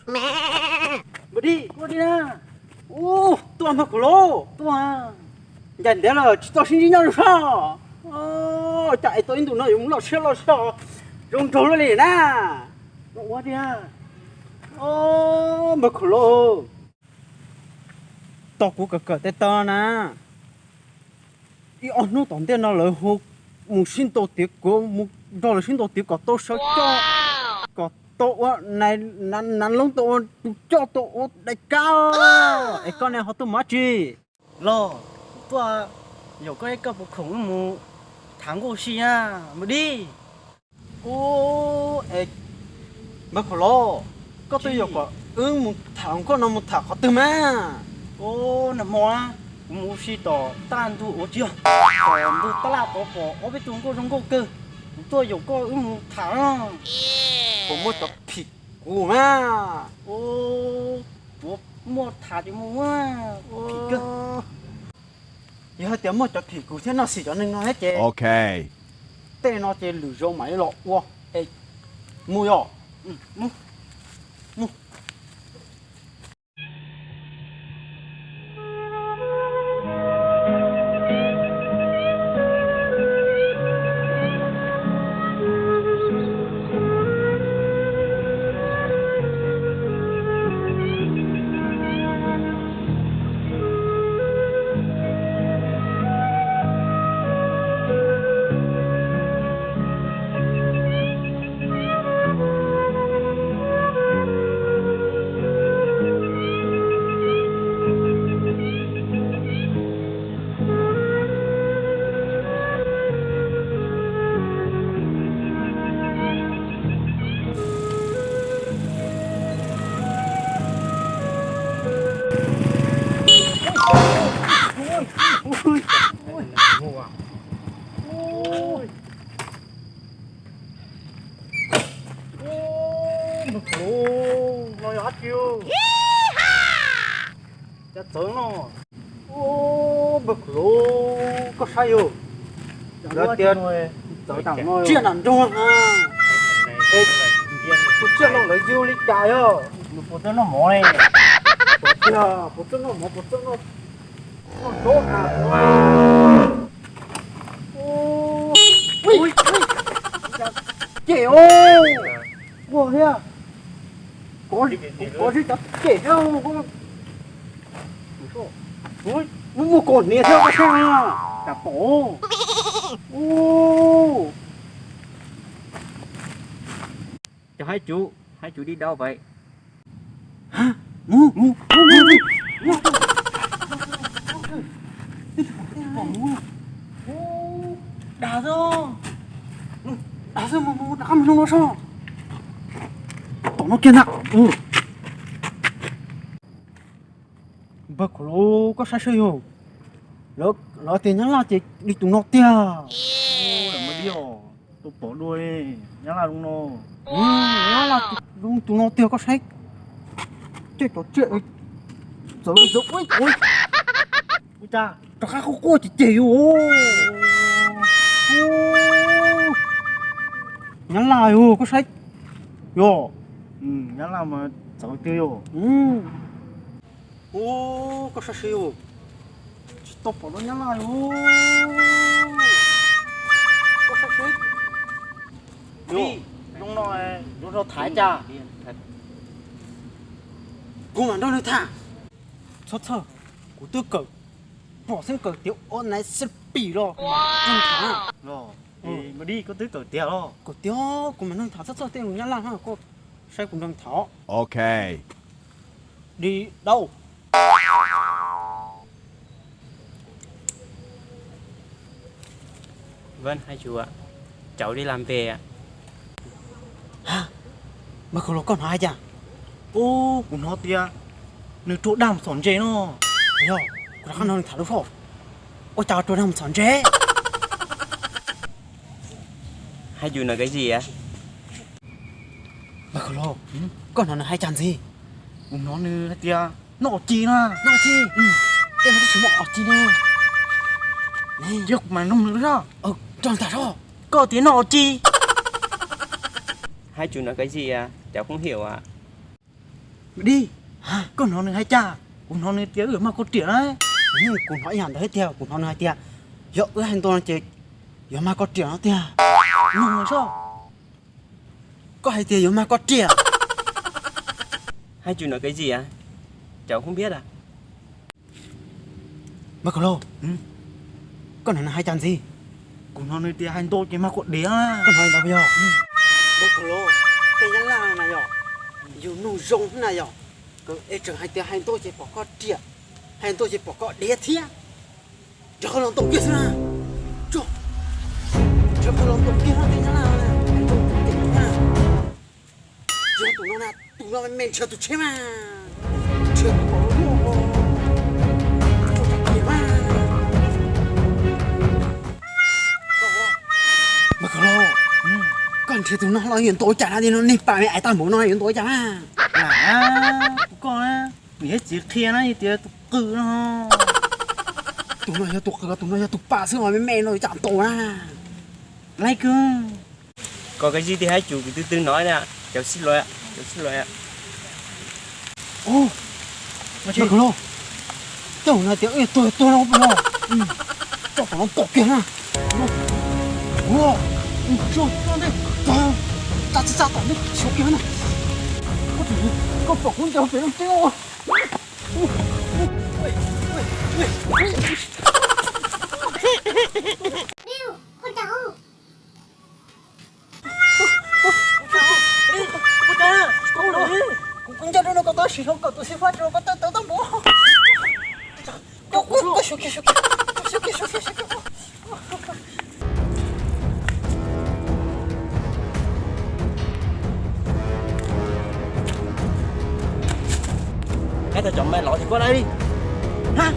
Npawg Dib, ua dib na. Ub, tuaj npawg Khuam Lauj, tuaj. Ncaim ntev lawm tsis tau sib ntsib nyob zoo sab. Cas es tau ib ntus no yuav mus loj siab loj siab zoo nraug luaj li na. Ua dib na. Npawg Khuam Lauj, tos kuv kawm kawm tej tawv na. Ib ob hnub tom ntej no lawv hu mus sib ntaus tiav, kuv mus nrog lawv sib ntaus tiav kom tau sawv coj, kom tau ua nav loob, tau ua tus coj, tau ua daim kab. Es koj ne ho tuaj mus dab tsi? Los, kuv tuaj yaum koj ib koj puas khoom wb mus tham nkauj si na, npawg Dib. Ub, es npawg Khuam Lauj, koj twb yaum kom wb mus tham nkauj no mus tham qhov twg mas? Ub, nag hmo kuv mus ua si tom taj ntug uas tsis yog, tom ntug tab laj tod pom ob peb tug nkauj zoo nkauj kawg, kuv tuaj yaum koj wb mus tham no. Puas muaj cov phim kuv mas? Ub, puas muaj tham ces mus. Phim kawg. Yog hais tias muaj cov phim kuv thiab noj xim cov neeg no thiab ces tej no ces lwm zaus mam li los ua. Es mus yom. Npawg Khuam Lauj, no yog dab tsi? Cas txawv no. Npawg Khuam Lauj, koj saib yog, lawv tias txawv tam no tsiaj nram nroog na. Tus tsiaj no lawv yug li cas yog? Nws puas txawj noj mov li? Puas txawj noj mov, puas txawj noj, noj zaub na. Cem os, ua thiab. Kov zib cov cem thiab. Muaj kos hniav thiab, koj saib, cas pom. Cov haib cuv, haib cuv dib daub pais. Mus, mus, mus, mus. Dag xwb, dag xwb, mus, mus, rov qab mus zoo no soj. Tom no kiag ntag. Npawg Khuam Lauj, koj saib saib yog, lawv tias nyab laj ces li tus no tiag. Tus pom dua li, nyab laj zoo no. Nyab laj zoo tus no tiag, koj saib. Tej cov tsiaj txawv txawv. Ua cas rov qab quaj quaj cem cem yus. Nyab laj yog, koj saib. Yog, nyab laj mas txawv tiag yog. Ub, koj saib seb yog, tsis tau pom dua nyab laj li. Koj saib seb. Zoo no, yuav rau thaiv cas. Kuv mam nrog nws tham. Txhob txhawj, kuv twb kawm, pom xeeb kawm tiav ua naiv xab pim los nrog nws tham. Los, Npawg Dib, koj twb kawm tiav los? Kawm tiav, kuv mam nrog nws tham, txhob txhawj tej nyab laj na, koj saib kuv nrog nws tham. Ok. Đi đâu? Vẫn hay chịu ạ. Cháu đi làm về ạ. Npawg Khuam Lauj, koj hnov hais cas? Ub, kuv hnov tias nws rau dag mus txhom ntses no. Yog, kuv rov qab nrog nws tham lub soj. Ua cas rau dag mus txhom ntses? Hay chịu nói cái gì ạ? Npawg Khuam Lauj, koj hnov nws hais cas ntxiv? Kuv hnov nws hais tias noj os ci na. Noj os ci? Tej no twb tsis muaj os ci ne. Yog kuv mam nug nws zoj. Nrog nws tham zoj. Koj tias noj os ci. Hay chịu nói cái gì ạ? Cháu không hiểu ạ. Dib, koj hnov nws hais cas? Kuv hnov nws tias wb yuav mag koj riam na. Kuv hnov ib yam ntawd thiab tiag, kuv hnov nws hais tias yog wb hais nto no ces yuav mag koj riam no tiag. Nug nws soj, koj hais tias yuav mag koj riam. Hai chữ nói cái gì à? Cháu không biết à? Maj Kaus Lauj, koj hnov nws hais cas ntxiv? Kuv hnov nws tias hais nto ces mag koj diav. Koj hnov li ntawd puas yog? Maj Kaus Lauj, tej nyab laj na yog, yus nug zoo na yog, es tseem hais tias hais nto ces pom koj riam, hais nto ces pom koj diav thiab. Rov qab los ntaus kiag xwb na. Rov qab los ntaus kiag tej nyab laj na, hais nto ces na. Yog tus no na, tus no me me nrhiav tus tsheb mas, nrhiav tus pom lub lub, rau kiag mas. Maj Kaus Lauj, koj nrhiav tus no los yuav ntaus cas na, no nej pam me ais tag npaum no yuav ntaus cas na? Koj na, nws yog txiv qhia na, yog tias tus qw no. Tus no yog tus qw, tus no yog tus pam xwb os, me me no yuav cas ntaus na. Laib kawg. Có cái gì thì hãy chủ từ từ nói nè, cháu xin lỗi ạ, cháu xin lỗi ạ. Ub, Maj Kaus Lauj, coj no tias wb tuag tuag no puas yog? Coj tom no ntaus kiag na. Ua, ua, tsa tsa tsa tom ntej xyov kiag na. Koj pom kuv ncaws pem no twb ua. Kuv nco rau no koj tau siv hloov kom tus xib fwb rau koj tawm tawv tau npaum. Koj xyuas kiag, xyuas kiag, xyuas kiag, xyuas kiag. Koj tau cov me lov ces koj laij li. Ha,